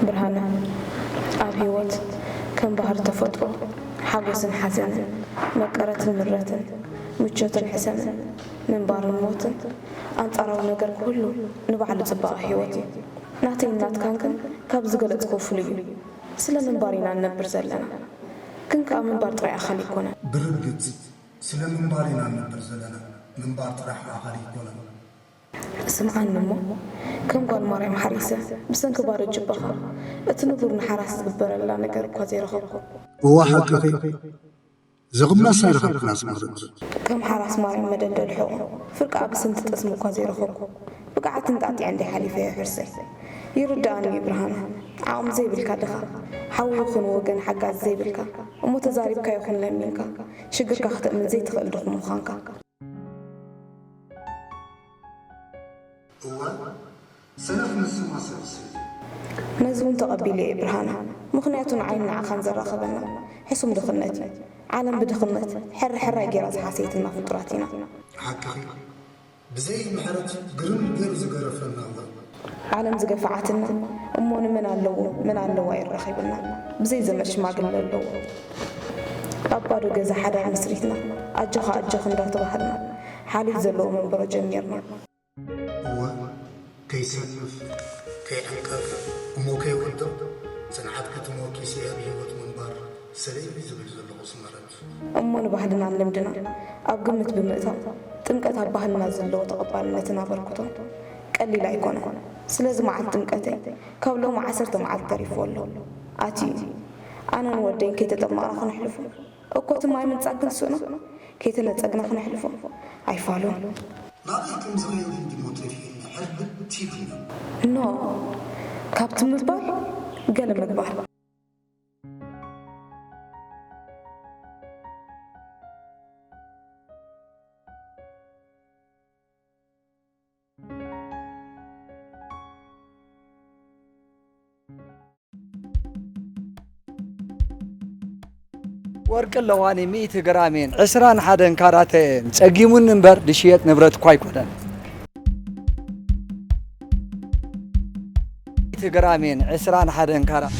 ብርሃነ፣ ኣብ ህይወት ከም ባህሪ ተፈጥሮ፣ ሓጎስን ሓዘንን፣ መቀረትን ምረትን፣ ምቾትን ሕሰምን፣ ምንባርን ሞትን፣ ኣንጻራዊ ነገር ኩሉ ንባዕሉ ጽባቐ ህይወት እዩ። ናተይን ናትካን ግን ካብ ዝገለጽክዎ ፍሉይ እዩ። ስለ ምንባር ኢና ንነብር ዘለና። ግን ከኣ ምንባር ጥራይ ኣኻሊ ኣይኮነን። ብርግጽ፣ ስለ ምንባር ኢና ንነብር ዘለና። ምንባር ጥራሕ ኣኻሊ ኣይኮነን። ስምዓኒ እሞ፣ ከም ጓል ማርያም ሓሪሰ ብሰንኪ ባዶ ጅባኻ እቲ ንቡር ንሓራስ ዝግበረላ ነገር እኳ ዘይረኸብኩ። እወ ሓቅኺ፣ ዘቕምናስ ኣይረኸብክናስ ማለት። ከም ሓራስ ማርያም መደደ ልሕቑ ፍርቂ ኣግስንቲ ጠስሚ እኳ ዘይረኸብኩ። ብቕዓት እንጣጢዐ እንድየ ሓሊፈዮ ሕርሰይ። ይርድኣኒ እዩ ብርሃነ፣ ዓቕሚ ዘይብልካ ድኻ፣ ሓው ይኹን ወገን ሓጋዚ ዘይብልካ፣ እሞ ተዛሪብካ ይኹን ለሚንካ ሽግርካ ክተእምን ዘይትኽእል ድኹም ምዃንካ። እወ፣ ሰነፍ ንስማ ሰብሲ። ነዚ እውን ተቐቢለዮ እየ ብርሃነ፣ ምኽንያቱ ንዓይን ንዓኻን ዘራኽበና ሕሱም ድኽነት እዩ። ዓለም ብድኽነት ሕርሕራይ ገይራ ዝሓሰየትና ፍጡራት ኢና። ሓቅኺ፣ ብዘይ ምሕረት ግርም ገይሩ ዝገረፈና እወ። ዓለም ዝገፍዓትና እሞ ንመን ኣለዎ መን ኣለዋ እዩ ኣራኺብና። ብዘይ ዘመድ ሽማግለ ኣለዎ ኣብ ባዶ ገዛ ሓዳር መስሪትና ኣጆኻ ኣጆኺ እንዳተባሃልና ሓልዮት ዘለዎ መንበሮ ጀሚርና። እወ ከይሰንፍ ከይዕንቀፍ እሞ ከይወድቕ ጽንዓትኪ ተሞኪሰ ኣብ ህይወት ምንባር ሰለይ ዝብል ዘለኹስ ምረት። እሞ ንባህልናን ልምድናን ኣብ ግምት ብምእታው ጥምቀት ኣብ ባህልና ዘለዎ ተቐባልነትን ኣበርክቶን ቀሊል ኣይኮነን። ስለዚ መዓልቲ ጥምቀተይ ካብ ሎሚ ዓሰርተ መዓልቲ ተሪፍዎ ኣሎ። ኣትዩ እዩ። ኣነን ወደይን ከይተጠመቕና ክነሕልፎ እኮ እቲ ማይ ምንጻግ ክንስእኖ ከይተነጸግና ክነሕልፎ ኣይፋሉን። ናበይ ከም ዝኸይድ እንዲሞ ተሪኤኒ ሕርብት ኢሉኒ። ኖ ካብቲ ምባል ገለ ምግባር። ወርቂ ኣለዋኒ ሚእቲ ግራም እየን ዕስራን ሓደን ካራት እየን። ጸጊሙኒ እምበር ዝሽየጥ ንብረት እኳ ኣይኮነን። ሚእቲ ግራም እየን ዕስራን ሓደን ካራት።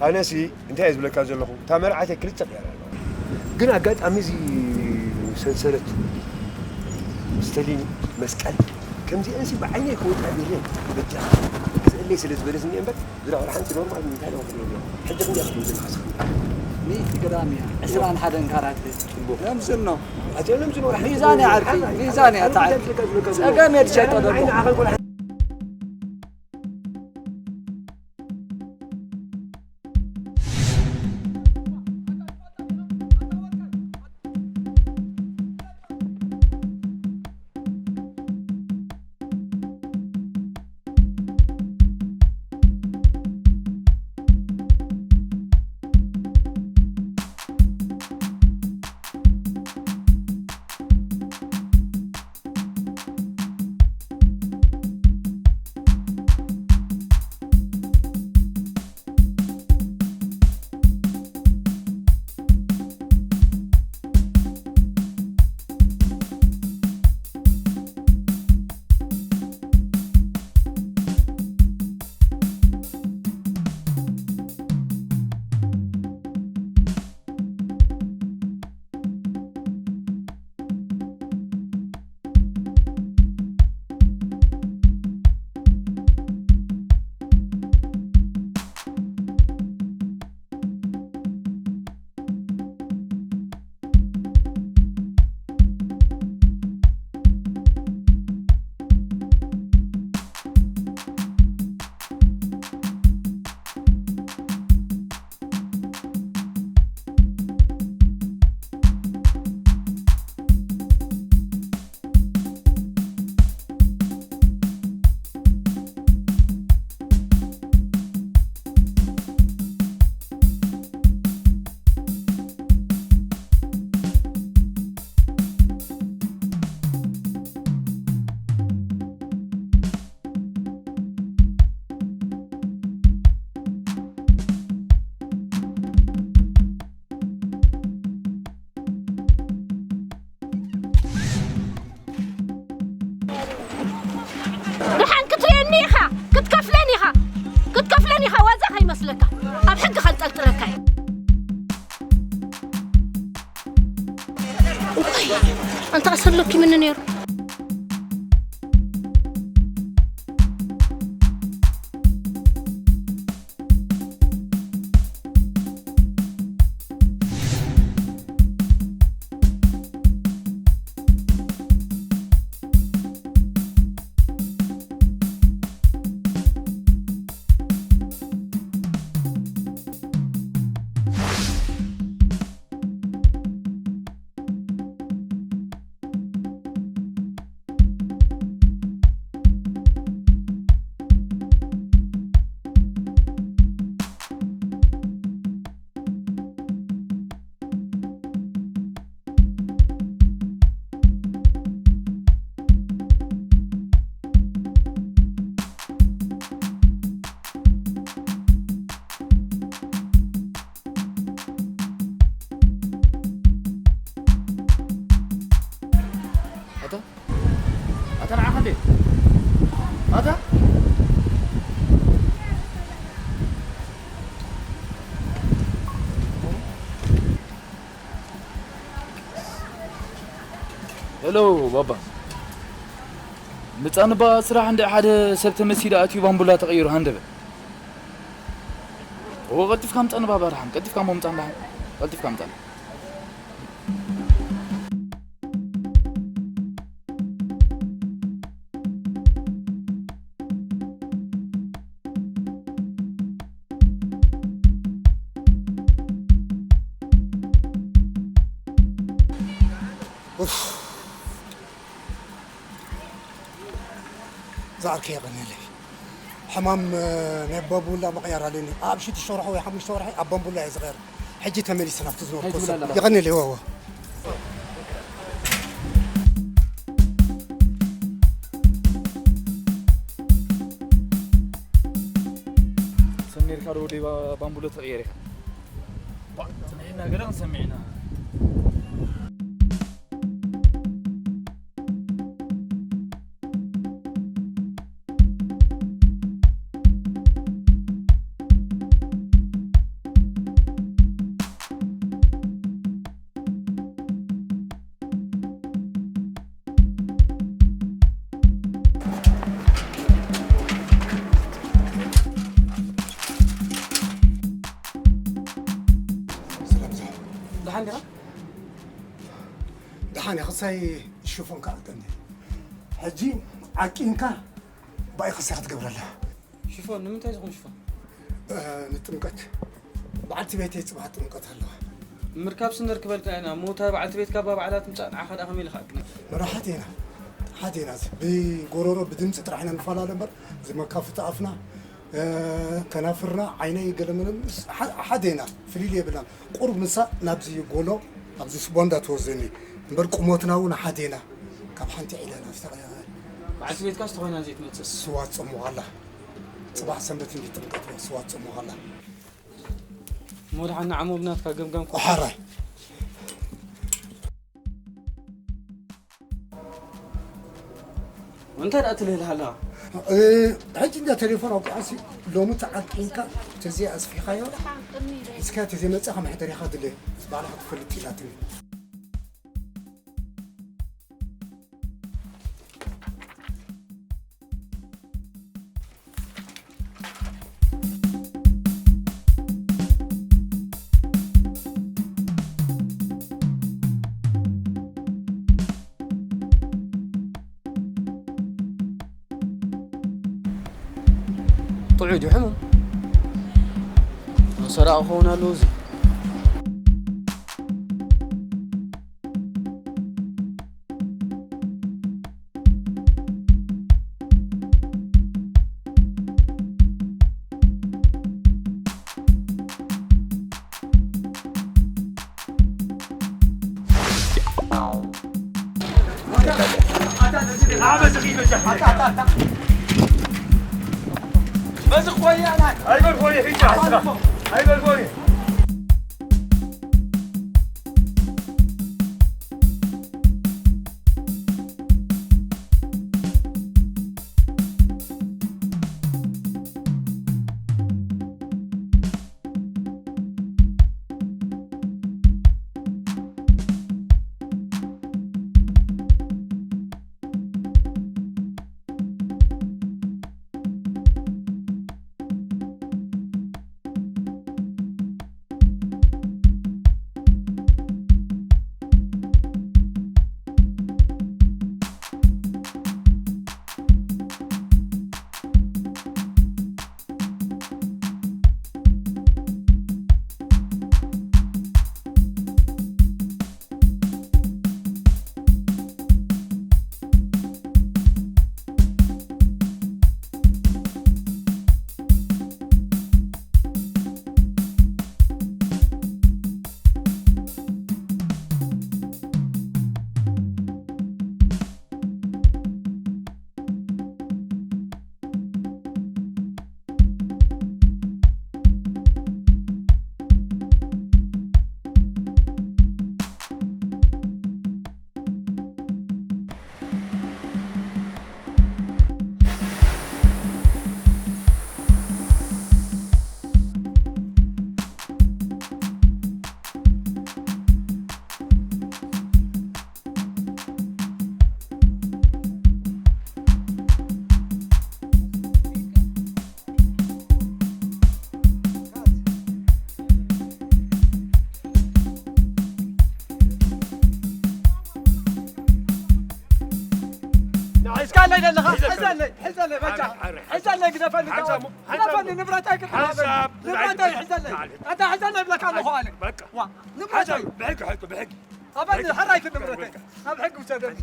ኣነሲ እንታይ እየ ዝብለካ ዘለኹ፣ እታ መርዓተይ ክልተ ቅያር ኣለዋ። ግን ኣጋጣሚ እዚ ሰንሰለት ስተሊኒ መስቀል ከምዚአንሲ ብዓይነይ ክወድኣ ገይረ በጃ ግዝአለይ ስለ ዝበለትኒ እየ እምበር ዝረኸብ ሓንቲ ኖርማል እንታይ ነው ክብሎ ሕጂ ክንዲ ኣኽብሎ ዘለካ ስኻ ሚእቲ ግራም እያ ዕስራን ሓደን ካራት ጽቡቕ ለምስኖ ኣቲ ለምስኖ ሚዛን እያ ዓርኪ ሚዛን እያ ተዓርኪ ጸገም እየ ትሸጦ ደሎ ረካይ እንታይ ኣሰለኪ ምን ነይሩ? ኣታ ኣታ ንዓኻ እንዴ ኣታ ሄሎ ባባ፣ ምጻንባ ስራሕ እንደ ሓደ ሰብ ተመሲሉ ኣትዩ ባምቡላ ተቐይሩ ሃንደበ። እዎ፣ ቀልጢፍካ ምጻን ባባ፣ ደሓን ቀልጢፍካ እሞ ምጻን፣ ደሓን ቀልጢፍካ ምጻን። ኡፍ። ዝዓርከይ የቐንየለይ። ሕማም፣ እ፣ ናይ ባምቡላ ምቕያር ኣለኒ። ኣብ ሽዱሽተ ወርሒ ወይ ሓሙሽተ ወርሒ ኣብ ባምቡላ እየ ዝቐየር። ሕጂ ተመሊሰ ናብቲ ዝነበርኩ ኣይትብል ሰብ። ኣለኻ። የቐንየለይ፣ እወ፣ እወ። ሰሚርካ ዶ ወደይ ባ-፣ ባምቡሎ ተቐየረ ኢኻ? ባ-፣ ጽንሒና ገለ ክንሰምዕ ኢና። ሰላም፣ ሰላም። ደሓን ዲኻ? ደሓን እየ፣ ክሳይ ሽፎን ክኣልቀኒ። ሕጂ ዓቂንካ ብኣይ ክሳይ ክትገብረላ። ሽፎን? ንምንታይ ዝኾን ሽፎን? እ፣ ንጥምቀት። በዓልቲ ቤተይ ጽባሕ ጥምቀት ኣለዋ። ምርካብ ስንርክበልካ ኢና። እሞ እታ በዓልቲ ቤትካ እባ ባዕላ ትምጻእ፣ ንዓኻ ደኣ ከመይ ኢልካ ኣቅኒ? መራ ሓቴና፣ ሓቴና፣ ብጎሮሮ ብድምጺ ጥራሕ ኢና ንፈላለ እምበር፣ እዚ መካፍቲ ኣፍና፣ እ፣ ከናፍርና፣ ዓይነይ ገለመለ ምስ ሓ-፣ ሓቴና፣ ፍልልይ የብልናን። ቁሩብ ንሳ ናብዚ ጎሎ፣ ኣብዚ ስቦንዳ ትወስደኒ እምበር፣ ቁሞትና እውን ሓቴና። ካብ ሓንቲ ዒላ ናብታ በዓልቲ ቤትካ ዝተኾይና ዘይትመጽእ? ስዋ ትጸምቕ ኣላ። ጽባሕ ሰንበት እንዲ ጥምቀት እያ፣ ስዋ ትጸምቕ ኣላ። እሞ ደሓን ንዓሞ ብናትካ ገምጋም ኮ-፣ ሓራይ። እንታይ ደኣ ትልህልህ ኣለኻ? እ፣ ሕጂ እንዳ ቴሌፎን ኣውቂዓሲ ሎሚ ተዓቂንካ ተዘይ ኣስፊኻዮ፣ እስካ ተዘይ መጻኻ መሕደሪኻ ድለ ባዕልኻ ትፈልጥ ኢላትኒ። ጥዑይ ድዩ ሕሙም? ሰራቕ ክኸውን ኣለዎ እዚ። እስካለይ ዘለኻ፣ ሕዘለይ፣ ሕዘለይ፣ በጃ። ሕዘለይ፣ ግደፈኒ፣ ግደፈኒ፣ ንብረተይ ክትሃበኒ። ንብረተይ ሕዘለይ። ኣታ ሕዘለይ ይብለካ ኣለኹ ኣነ። ዋ፣ ንብረተይ። ብሕጊ ሕጊ፣ ብሕጊ። ሃበኒ፣ ሕራይ ንብረተይ። ናብ ሕጊ ውሰደኒ።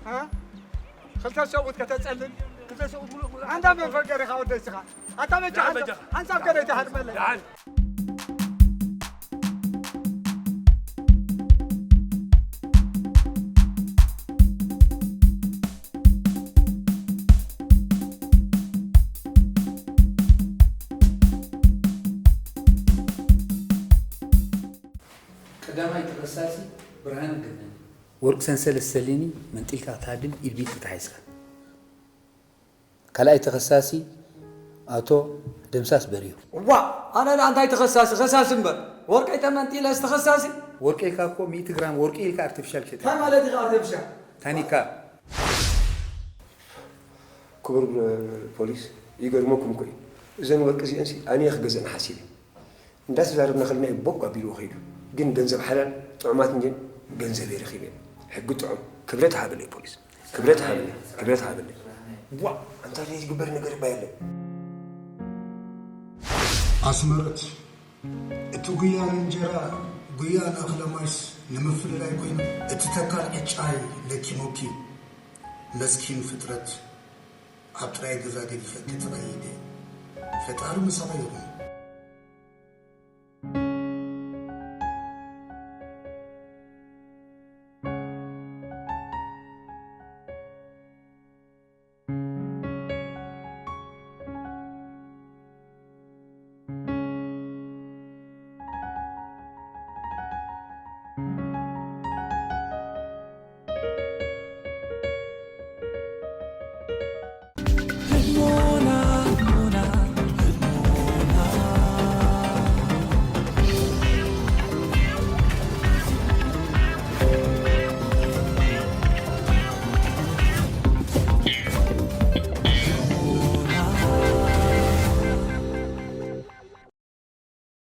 እ? ክልተ ሰብኡት ከተጸልል? ኣንታ መን ፈገር ኢኻ ወደይ ስኻ? ኣታ በጃ ሓንሳብ፣ ሓንሳብ ገለ ኣይትሃድመለይ። ቀዳማይ ተኸሳሲ ብርሃነ ገነነ። ወርቂ ሰንሰለት ሰሊኒ መንጢልካ ክትሃድም ኢድ ብኢድ ተታሒዝካ። ካልኣይ ተኸሳሲ ኣቶ ደምሳስ በሪሁ። ዋ፣ ኣነ ደኣ እንታይ ተኸሳሲ፣ ከሳሲ እምበር። ወርቀይ ተመንጢለስ ተኸሳሲ? ወርቀይካ እኮ ሚእቲ ግራም ወርቂ ኢልካ ኣርቲፊሻል ሸጠ። እንታይ ማለት ኢኻ ኣርቲፊሻል? ታኒካ። ክቡር ፖሊስ፣ ይገርመኩም እኮ እዩ። እዘን ወርቂ እዚአንሲ ኣነ እየ ክገዝአን ሓሲበ። እንዳተዛረብና ከለና እዩ ቦግ ኣቢልዎ ከይዱ። ግን ገንዘብ ሓላል ጥዑማት እንድየን፣ ገንዘበይ ረኺበ። ሕጊ ጥዑም። ክብረት ሃበለይ ፖሊስ። ክብረት ሃበለይ። ክብረት ሃበለይ። ዋ፣ ኣንታ ዘይግበር ነገር እባ የለን። ኣስመረት፣ እቲ ጉያ ንእንጀራ፣ ጉያ ንእኽለ ማይስ ንምፍልላይ ኮይኑ፣ እቲ ተካል ዕጫይ ለኪሙኪ፣ መስኪን ፍጥረት፣ ኣብ ጥራይ ገዛ ገዲፈኪ ተቐይደ። ፈጣሪ ምሳኺ ይኹን።